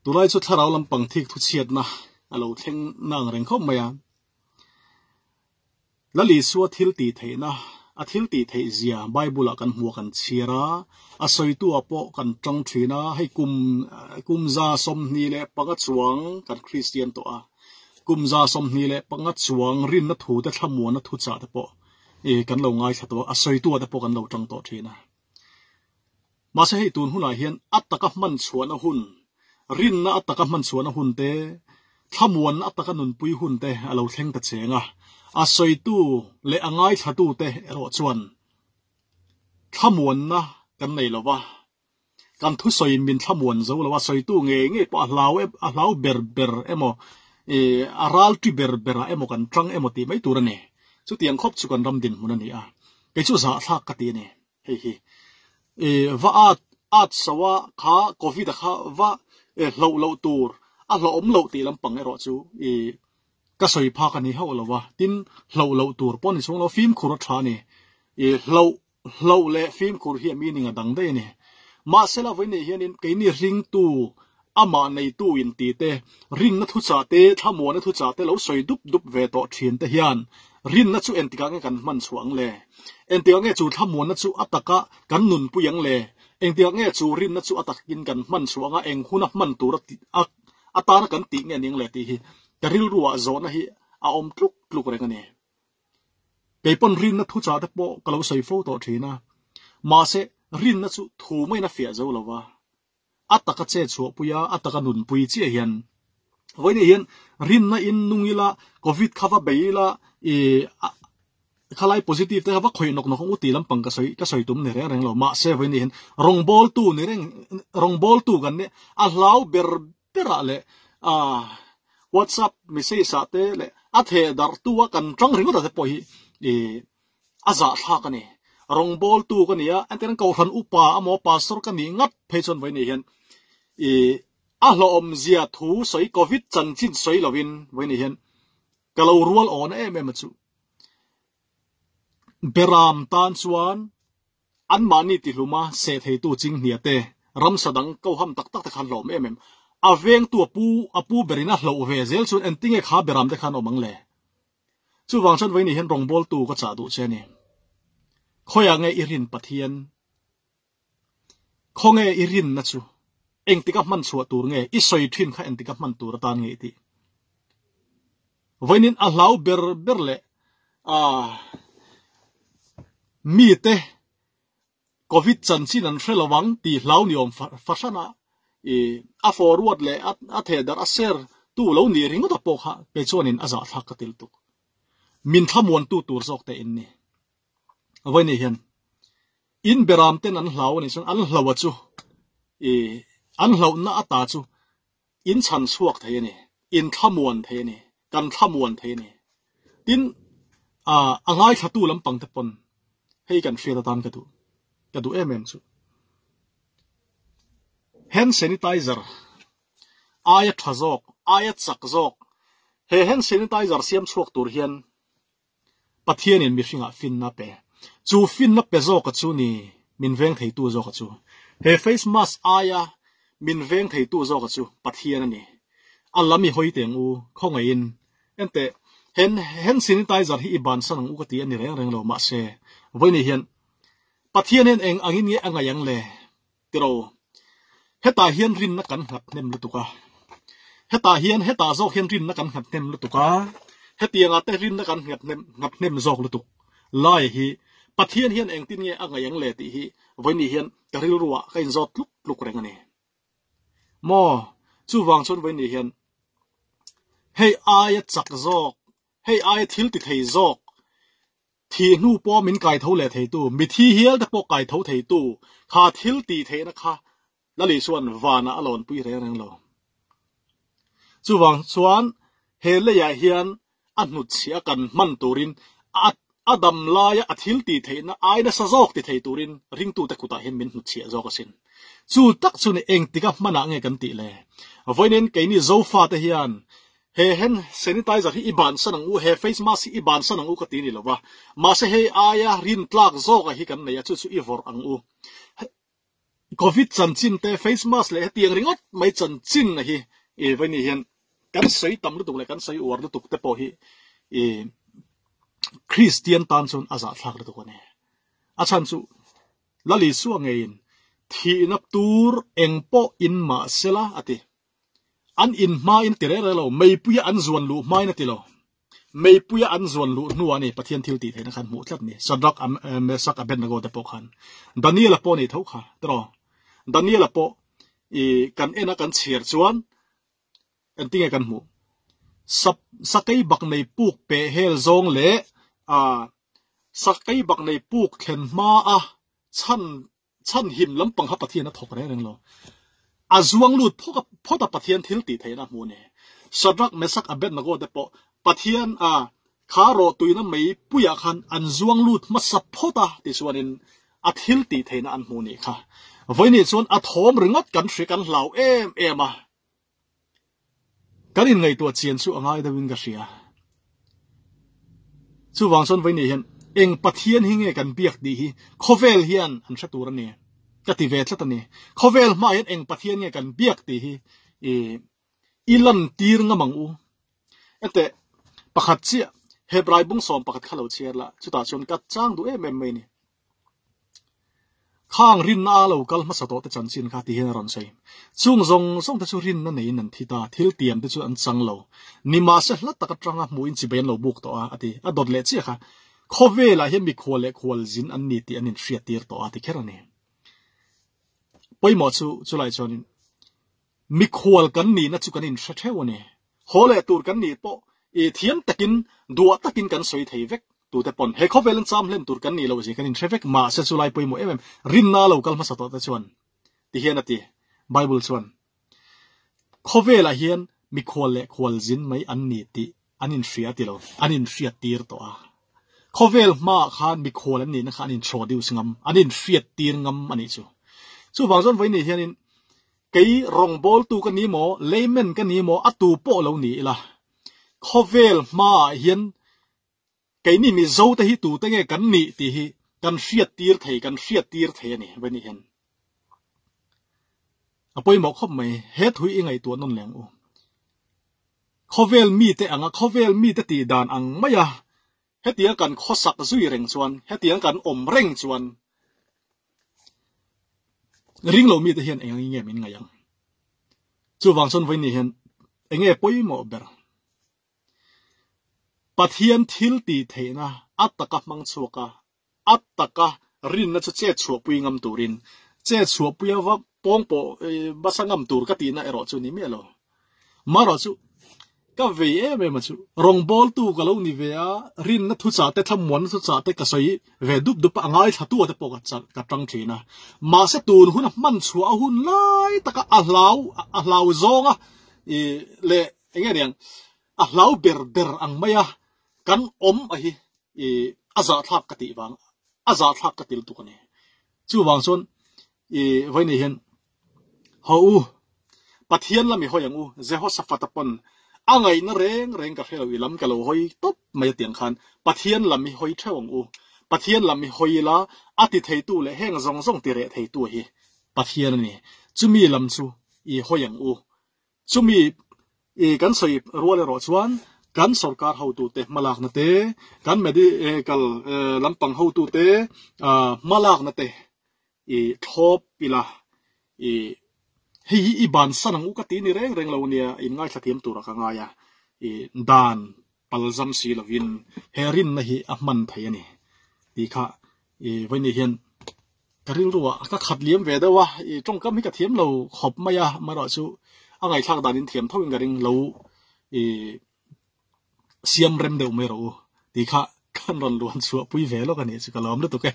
Tunlai chu thlarau lampang thik thu chhiatna a lo thleng na ang reng khawp mai a. Lal Isua thil tih theihna, a thil tih theih zia Bible ah kan hmu a kan chhiar a, a sawitu ah pawh kan tang thin a, hei kum kum 25 chuang kan Kristian tawh a, kum 25 chuang rinna thu te thlamuanna thu chah te pawh kan lo ngaithla tawh a, a sawitu ah te pawh kan lo tang tawh thin a. Mahse hei tun hunah hian a taka hman chhuahna hun, rinna a taka hman chhuahna hun te, thlamuanna a taka nunpui hun te a lo thleng ta cheng a. A sawitu leh a ngaithlatu te erawh chuan thlamuanna kan nei lo va, kan thusawiin min thlamuan zo lo a, sawitu ngei ngei pawh a hlau a hlau ber ber emaw, a ralṭi ber berah emaw kan ṭang emaw tih mai tur a ni. Chutiang khawp chu kan ram dinhmun a ni a, kei chu zahthlak ka ti a ni. Hei hi i va at at so a kha covid a kha va hloh loh tur a hlawhawm loh tih lampang erawh chu i ka sawi phak a ni hauh lo a, tin hloh loh tur pawh a ni chhung lo fimkhur a tha a ni. I hloh hloh leh fimkhur hi a meaning a dang daih a ni. Mahsela vawiin hianin keini ringtu amah neitu in ti te, rinna thuchah te, thlamuanna thuchah te lo sawi dup dup ve tawh thin te hian rinna chu engtikah nge kan hman chhuah ang le? Engtikah nge chu thlamuanna chu a taka kan nunpui ang le? Engtikah nge chu rinna chu a takin kan hman chhuah anga eng huna hman tur a atana kan tih nge ning le tih hi ka rilruah zawhna hi a awm tluk tluk reng a ni. Kei pawn rinna thuchah te pawh ka lo sawi fo tawh thin a, mahse rinna chu thu maiin a fiah zo lo va. A taka che chhuahpui a, a taka nunpui chiah hian vawiin hian rinna in nung ila, covid kha va bei ila, i khalai positive te kha va khawih nawk nawk ang u tih lampang ka sawi ka sawi tum ni reng reng lo. Mahse vawiin hian rawngbawltu ni reng rawngbawltu kan nia a hlau ber berah leh a whatsapp message ah te leh a theh darh tu a kan tang ringawt ah te pawh hi i a zahthlak a ni. Rawngbawltu ka ni a, entirna kohhran upa emaw pastor ka nih ngat phei chuan vawiin hian i a hlawhawm zia thu sawi covid chanchin sawi lovin vawiin hian ka lo rual awna em em a chu. Beram tan chuan Anmahni tihluma seh theitu chinghnia te, ramsa dang koham tak tak te khan hlawm em em. A vengtu a pu, a pu berin a hloh ve zel chuan engtinge kha beram te khan awm ang le? Chuvang chuan vawiin hian rawngbawltu ka chah duh che a ni. Khawiah nge i rin Pathian? Khawnge i rinna chu? Engtika hman chhuah tur nge? I sawi thin kha engtika hman tur atan nge i tih? Vawiin a hlau ber ber leh mite Covid chanchin an hre lo ang tih hlau ni awm fahran a, a forward leh a thehdarh a share tu lo nih ringawt a pawh kha kei chuanin a zahthlak ka til tuk. Min thlamuantu tur zawk te in ni. Vawiin hian in beram ten an hlau anih chuan an hloh a chu an hlauhna ata chu In chhan chhuak thei a ni, in thlamuan thei a ni, kan thlamuan thei a ni. Tin, a ngaithlatu lampang te pawn hei kan hriat atan ka duh, ka duh em em chu. Hand sanitizer aia tha zawk, aia chak zawk, he hand sanitizer siam chhuak tur hian Pathianin mihringah finna a pe. Chu finna pe zawka chu ni min veng theitu zawka chu. He face mask aia min veng theitu zawka chu Pathian a ni. A lam i hawi teng u, khawngaihin. Enteh, hen hand sanitizer hi i bansan ang u ka ti a ni reng reng lo, mahse, vawiin hian Pathian hian eng angin nge a ngaih ang le? Tiro, hetah hian rinna kan nghat hnem lutuk a. Hetah hian, hetah zawk hian rinna kan nghat hnem lutuk a. Hetiangah te rinna kan nghat hnem, nghat hnem zawk lutuk lai hi Pathian hian engtin nge a ngaih ang le tih hi vawiin hian ka rilruah ka inzawt tluk tluk reng a ni. Maw, chuvang chuan vawiin hian hei aia chak zawk, hei aia thil ti thei zawk Thih hnu pawh min kai tho leh theitu, mithi hial te pawh kai tho theitu, kha thil tih theihna kha Lali chuan vanah a lawnpui reng reng lo. Chuvang chuan he leiah hian a hnutchhiah a kan hman turin a a dam laia a thil tih theihna ai nasa zawk ti thei turin ringtute kutah hian min hnutchhiah zawk asin. Chu tak chu ni engtika hmanah nge kan tih le? Vawiin keini Zofate hian He hand sanitizer hi i bansan ang u, he face mask hi i bansan ang u ka ti ni lo va, mahse hei aia rin tlak zawk a hi kan nei a, chu chu i vawrh ang u. Covid chanchin te, face mask leh hetiang ringawt mai chanchin a hi i vawiin hian kan sawi tam lutuk leh kan sawi uar lutuk te pawh hi i Kristian tan chuan a zahthlak lutuk a ni. A chhan chu Lal Isua ngeiin thihna tur eng pawh in mah sela a ti. An in hmain a ti reng reng lo, meipuia an zuan luh hmain a ti lo. Meipuia an zuan luh hnuah a ni Pathian thil tih theihna khan hmuh tlat ni. Shadrach, Meshach, Abednego te pawh khan. Daniela pawh a nih tho kha tiraw. Daniela pawh i kan en a kan chhiar chuan engtinge kan hmuh? Sap sakei bak nei puk peh hel zawng leh a sakei bak nei puk thlen hma a chhan Chhan him lampang kha Pathian a thawk reng reng lo. A zuang lut phawk a, phawt a Pathian thil tih theihna a hmu a ni. Shadrach, Meshach, Abednego te pawh Pathian a kha rawhtuina mei puiah khan an zuang lut hmasa phawt a tichuanin a thil tih theihna an hmu nih kha. Vawinih chuan a thawm ringawt kan hria kan hlau em em a. Kan inngaihtuah chian chu a ngai deuhin ka hria. Chuvang chuan vawiin hian eng Pathian hi nge kan biak tih hi khawvel hian an hre tur a ni. Ka ti ve tlat a ni. Khawvel hmaah hian eng Pathian nge kan biak tih hi i lantir ngam ang u. Enteh, pakhat chiah Hebrai bungsawm pakhat kha lo chhiar la, chutah chuan ka chang duh em em mai a ni. Khang rinna a lo kal hmasa tawh te chanchin kha ti hian a rawn sawi. Chung zawng zawng te chu rinna neiin an thi ta, thil tiam te chu an chang lo. Nimahse hla tak atanga hmuhin chibai an lo buk tawh a, a ti. A dawt leh chiah kha, Khawvelah hian mikhual leh khualzin an ni tih an inhriattir tawh a ti kher a ni. Pawimawh chu chulai chuanin Mikhual kan nihna chu kan inhre theuh a ni. Haw leh tur kan nih pawh i thiam takin, duah takin kan sawi thei vek. Tute pawn he khawvel an cham hlen tur kan nih loh zia kan inhre vek. Mahse chu lai pawimawh em em, rinna lo kal hmasa tawh te chuan ti hian a ti. Bible chuan, Khawvelah hian mikhual leh khualzin mai an ni tih an inhria a ti lo, an inhriat tir tawh a. Khawvel hmaah khan mikhual an nihna kha an introduce ngam, an inhriat tir ngam a nih chu. Chuvang chuan vawiin hianin Kei rawngbawltu ka ni maw, layman ka ni maw, a tu pawh lo ni ila. Khawvel hmaah hian keini Mizo te hi tute nge kan nih tih hi kan hriat tir thei, kan hriat tir thei a ni vei nih hian. A pawimawh khawp mai, he thu hi i ngaihtuah nawn leh ang u. Khawvel mite anga khawvel mite tih dan ang maia hetiang kan khawsak zui reng chuan, hetiang kan awm reng chuan Ring lo mite hian eng angin nge min ngaih ang? Chuvang chuan vawiin ni hian eng nge pawimawh ber? Pathian thil tih theihna a taka hmang chhuak a, a taka rinna chu chet chhuahpui ngam turin, chet chhuahpui a va pawng pawh basa ngam tur ka tihna erawh chu ni miah lo. Marawh chu ka vei em em a chu rawngbawltu ka lo ni ve a, rinna thuchah te thlamuanna thuchah te ka sawi ve dup dup a, a ngaithla tu te pawh ka ka tang thin a. Mahse tun huna hman chhuah a hun lai taka a hlau a hlau zawnga i leh eng nge niang a hlau ber ber ang maia kan awm a hi i a zahthlak ka tih vang a zahthlak ka ti lutuk a ni. Chuvang chuan i vawiin hian Haw u, Pathian lam i hawi ang u, Jehoshaphat-a pawn a ngaihna reng reng ka hre lo, i lam ka lo hawi tawp mai a tiang khan Pathian lam i hawi theuh ang u, Pathian lam i hawi ila a ti theitu leh heng zawng zawng ti reh theitu hi Pathian a ni, chumi lam chu i hawi ang u, chumi i kan sawi rual erawh chuan kan sorkar hotute hmalakna te, kan medical lampang hotute hmalakna te I thlawp ila, i hei hi i bansan ang u ka ti ni reng reng lo ania, in ngaithla thiam turah ka ngai a, i dan palzam si lovin he rinna hi a hman thei a ni tih kha i vawiin hian ka rilruah ka khat liam ve deuh a, i tawngkam hi ka thiam lo khawp mai a, amaherawhchu a ngaihthlak danin thiam tho in ka ring lo i. Siam rem deuh mai rawh u tih kha kan rawn luan chhuah pui ve lawk a nih chu ka lawm lutuk e.